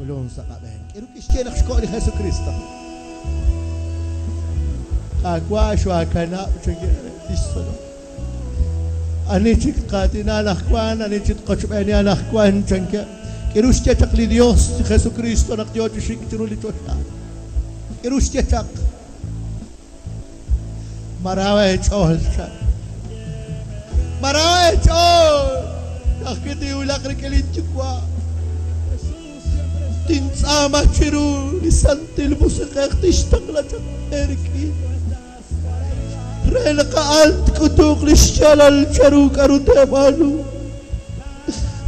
Xk'ulunk sa' qab'een. K'aru kixye naq xko' li Jesukristo? Qaawa' xoohakanab' chankeb' re li xtzolom. Ani chik tqaatina anaqwan, ani chik tqochb'eeni anaqwan, chankeb'. K'aru xye chaq li Yos li Jesukristo naq yo chi xik chiru li choxa? K'aru xye chaq? Maraho' eech'ool, chan. Maraho' eech'ool! Ka'ajwi' tinwulaq rik'in linYuwa'. Tintz'aama chiru li Santil Musiq'ej tixtaqla chaq eerik'in, re naq a'an tk'utuq li xyaalal cheru k'aru teeb'aanu,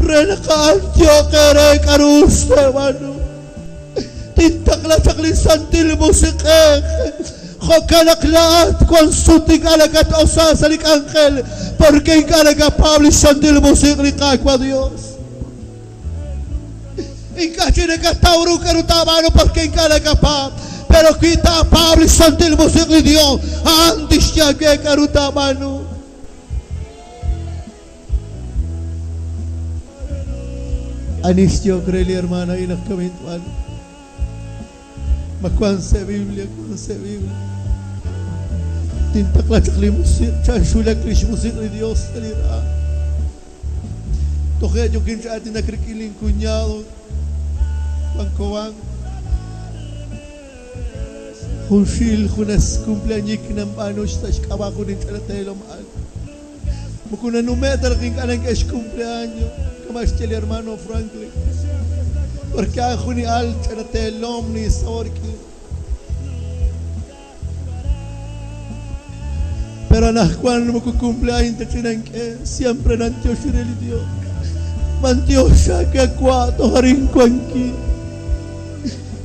re naq a'an tyooq eere k'aru us teeb'aanu. Tintaqla chaq li Santil Musiq'ej, jo'kan naq laa'at wank sut ink'a' nakat-osa sa' li k'anjel, porke ink'a' nakapaab' li xSantil Musiq' li Qaawa' Yos. Ink'a' chik nakataw ru k'aru taab'aanu porke ink'a' nakapaab', pero wi taapaab' li xSantil Musiq' li Yos, a'an tixye aawe k'aru taab'aanu. Ani xyehok re li hermaan a'in naq kamik tb'aanu? Ma wank sa' Biblia? Wank sa' Biblia. Tintaqla chaq li musiq', chan xwulak li xmusiq' li Yos sa' li raanm. Toje' yookin chi aatinak rik'in linkuñado Juan Cobán. Junxil junes cumpleañik nanb'aanu sa' xk'ab'a' jun inch'ina teelom al. Moko nanume' ta naq ink'a' nank'e xcumpleaño, kama' xye li hermano Franklin, porque a'an jun li al ch'ina teelom ninsaho' rik'in. Pero anajwan moko cumpleaño ta chik nank'e, siempre nantioxi re li Dios. B'antiox aawe Wa' toj arin wankin.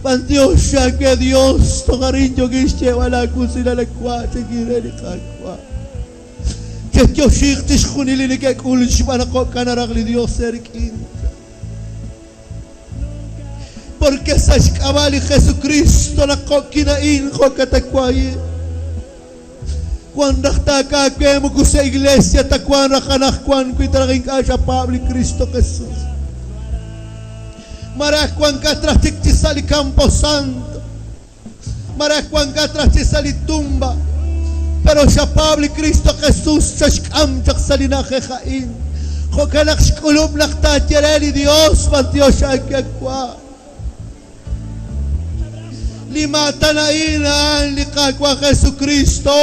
B'antiox aawe Dios toj arin yookin xyeeb'al aawusilal a Wa' chankin re li Qaawa'. Che'yoxiiq chixjunil li neke'k'ul xb'aan naq jo'kan naraj li Dios eerik'in. Porque sa' xk'ab'a' li Jesukristo naq jo'kin a'in jo'katawahi'. Wan raj taak'aawe moko sa' iglesia ta wan raj anajwan wi ta raj ink'a' xapaab' li Kristo Jesus. Malaj wankat raj chik chi sa' li campo santo. Malaj wankat raj chi sa' li tumba. Pero xapaab' li Kristo Jesus xaxk'am chaq sa' li na'ajej a'in. Jo'kan naq xk'ulub' naq taaye re li Dios, B'antiox aawe Wa'. Li maatan a'in a'an li Qaawa' Jesukristo.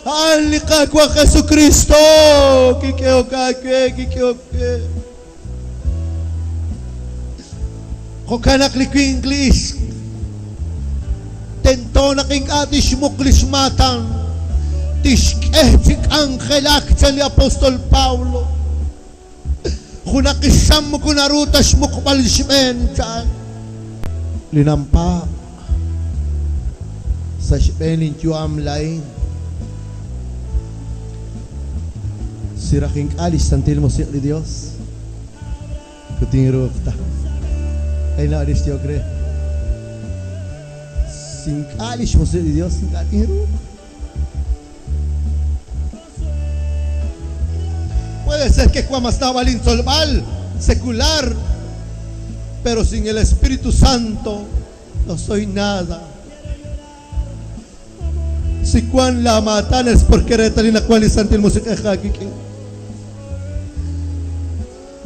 A'an li Qaawa' Jesukristo kik'ehok aawe, kik'ehok we. Jo'kan naq li winq li ixq tento naq ink'a' tixmuq li xmaatan, tixk'e chi k'anjelak, chan li apóstol Pablo. Junaq ixam moko naru ta xmuqb'al xb'een, chan. Li nanpaab' sa' xb'een linyu'am laa'in, si raj ink'a' li xsantil musiq' li Yos, moko tinruuq ta. A'in li xyehok re, Si ink'a' li xmusiq' li Yos, ink'a' tinruuq. Puede ser que cuan mas naab'al intzolb'al secular, pero sin el Espíritu Santo no soy nada. Si wan laa maatan es porque reetalil naq wan li Santil Musiq'ej aawik'in.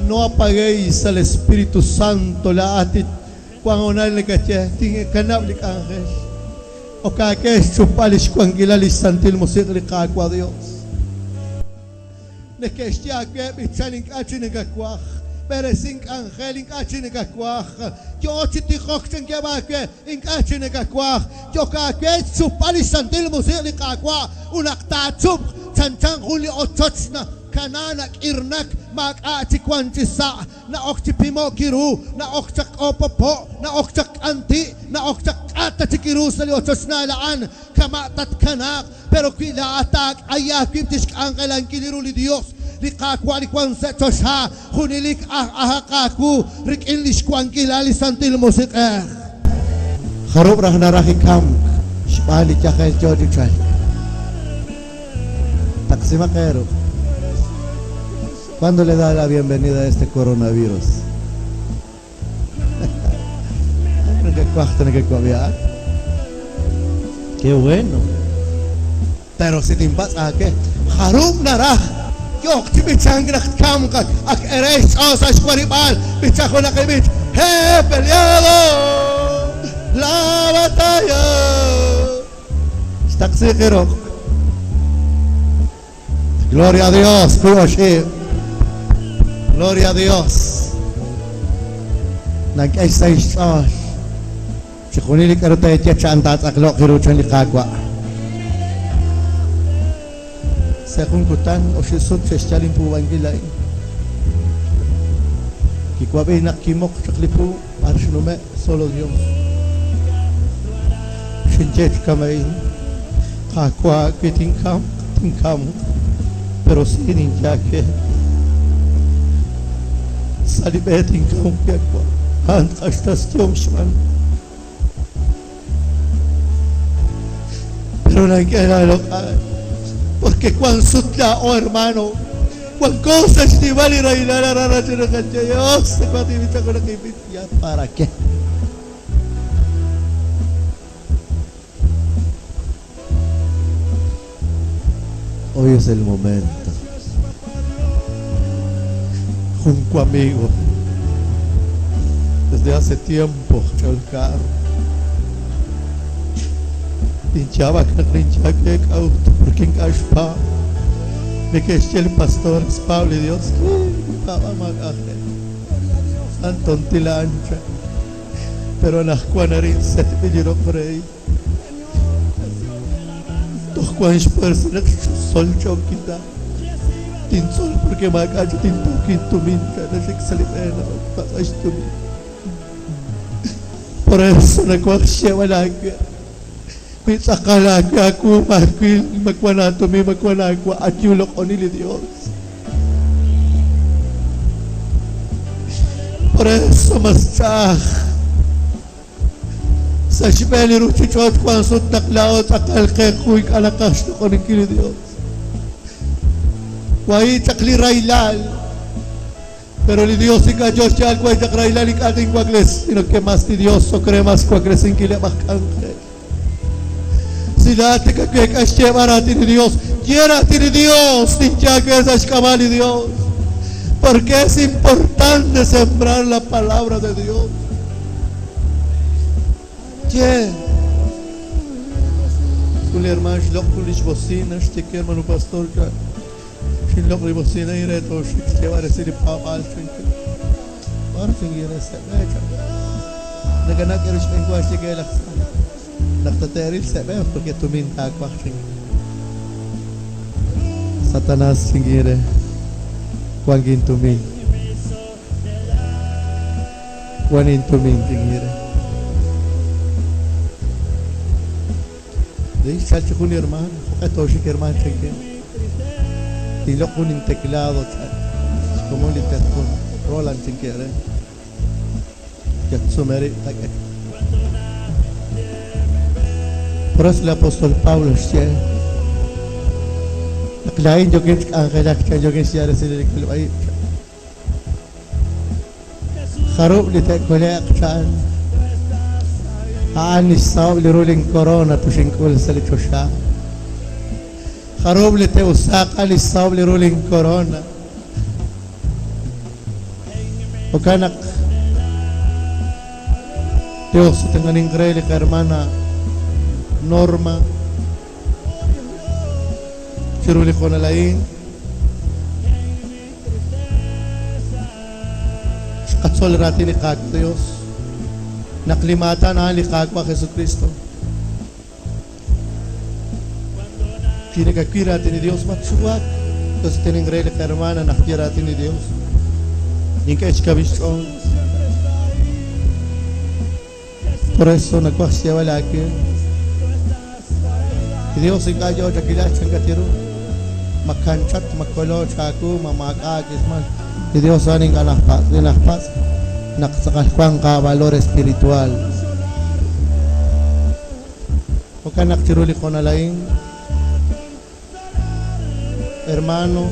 No apaguéis al Espíritu Santo laa'at li wan hoonal nakaye, Tinkanab' li k'anjel. Ok aawe xchupb'al li xwankilal li xsantil musiq' li Qaawa' Yos. Neke'xye aawe b'ichan ink'a' chik nakawaj, b'eresink k'anjel ink'a' chik nakawaj, yo'o chi tijok chankeb' aawe ink'a' chik nakawaj, yok aawe xchupb'al li xsantil musiq' li Qaawa' ut naq taachupq chanchan jun li ochoch nakana nak'irnak maak'a' chik wan chi sa'. Na'ok chi pimo'k ru, na'ok chaq k'oopopo', na'ok chaq k'anti', na'ok chaq k'a' ta chik ru sa' li ochochnaal a'an, kama' tatkanaaq. Pero wi laa'at taak'ay aawib' chi xk'anjelankil ru li Yos, li Qaawa' li wank sa' choxa, junelik aj'ajaq aawu rik'in li xwankilal li Santil Musiq'ej. Jarub' raj naraj li kamk xb'aan li yajel yo chi chalk? Taqsimaq eeru. ¿Cuándo le da la bienvenida a este coronavirus? Nakawaj ta nakawab'i a'an. Qué bueno. Pero si tinpatz' aawe, jarub' naraj yooq chi b'ichank naq tkamq ak ere xch'ool sa' xwarib'aal b'icha junaq li b'ich, He peleado la batalla. Xtaqsiiq eeroq. Gloria a Dios, wiib' oxib'. Gloria a Dios. Nak'e xsahil xch'ool. Chixjunil li k'aru teeye cha'an taatz'aqloq chiru chan li Qaawa'. Sa' jun kutan oxib' sut xe'xyal inpuub'ankil laa'in. Kiwab'i naq kimoq chaq li puub' b'ar xnume' solo Dios. Xinye chi kama'in, Qaawa' wi tinkamq, tinkamq, pero si ninye aawe, sa' li b'e tinkamq wi' Qaawa', a'an tq'axtasihom xb'aan. Pero nank'e laaloq'al, porque wank sut laa'o hermano, wanko sa' xnimal li rahilal aran rach'inaqaye, Dios, Ya para qué. Hoy es el momento. Junco amigo, desde hace tiempo, Cholcar. Hinchaba que auto, porque en Cashpa, me que el pastor es Pablo y Dios, que Anton Tilancha, pero Najuanarin se te rey. Sol chokita. Tintzol porque makacho tintokin tuminta nasiksalipena magpakastumi. Por eso nakuaksyemalagya. Mitsakalagya ako makwil magwanatumi magwanagwa at yulok onili Dios. Por eso mas chaj. Sa xb'een li ruuchich'och' wank sut naq laa'o tz'aqal qe qu ink'a' naqaj xloq'oninkil li Dios. Wahi' chaq li rahilal. Pero li Dios ink'a' yo xyaal wahi' chaq rahilal ink'a' tinwakles, sino que mas li Dios ok re mas xwaklesinkileb' aj k'anjel. Si laa'at nakak'e xyeeb'al raatin li Dios, ye raatin li Dios, ninye aawe sa' xk'ab'a' li Dios. Porque es importante sembrar la palabra de Dios. Ye. Jun li hermano xloq' jun li xbocina, xye ke hermano pastor ka xinloq' li bocina y re tooxik xyeeb'al resil li paab'aal chanke. B'ar chingi re seb'e chan. Nakanak eru xb'enwa xye ke laj sa. Naq tate'ril seb'e porque tumin taawaj chingi. Satanás chingi re wankin tumin. Wanin tumin chingi re. De xal jun hermano, jo'q'e hermano chanke. Tinloq' jun teclado chan. Como un literjun Roland chinke re. Yatsumeri tak'e. Por eso el apóstol Pablo xye. Naq laa'in yokin k'anjelak chan yokin xye resil li kulb'ayib chan. Jarub' li te'kole'q chan. A'an xsahob' li ru lin corona tuxink'ul sa' li choxa. Jarub' li te'usaaq a'an xsahob' li ru lin corona. Jo'kan naq Dios tengan increíble hermana Norma chiru li qonalain xqatzol raatin li Qaawa' Dios naq li maatan a'an li Qaawa' Jesucristo. Kinakakwi raatin li Dios matxuwak. Dios tienen increíble hermana naq ye raatin li Dios. Nink'e xkab'ix xch'ool. Por eso nakuaj xyeeb'al aawe. Dios ink'a' yo chakilal chankatiru. Makanchat makolo chaku mamaak'a kismal. Li Dios a'an ink'a' najpatz' li najpatz' naq tz'aqal wanq qavalor espiritual. Jo'kan naq chiru li qonalain hermano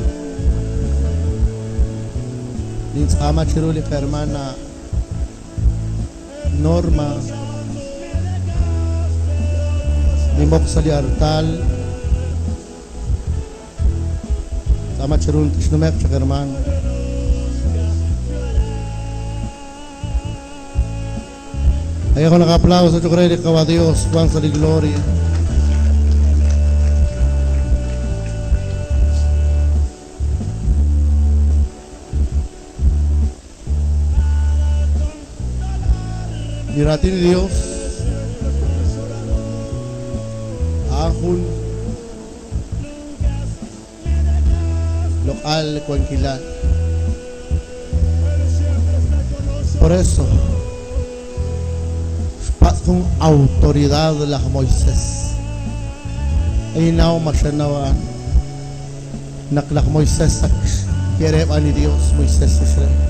nintz'aama chiru li hermana Norma Nimok sa li artal. Tama chirun tixnumeq chaq hermano. Ahí con un aplauso, yo creo que a Dios, Juan sa gloria. Miratin Dios, ahun, lokal, kuanquilan. Por eso, con autoridad la Moisés. Ay nao masyanawan. Naklak Moisés sak quiere ni Dios Moisés Israel.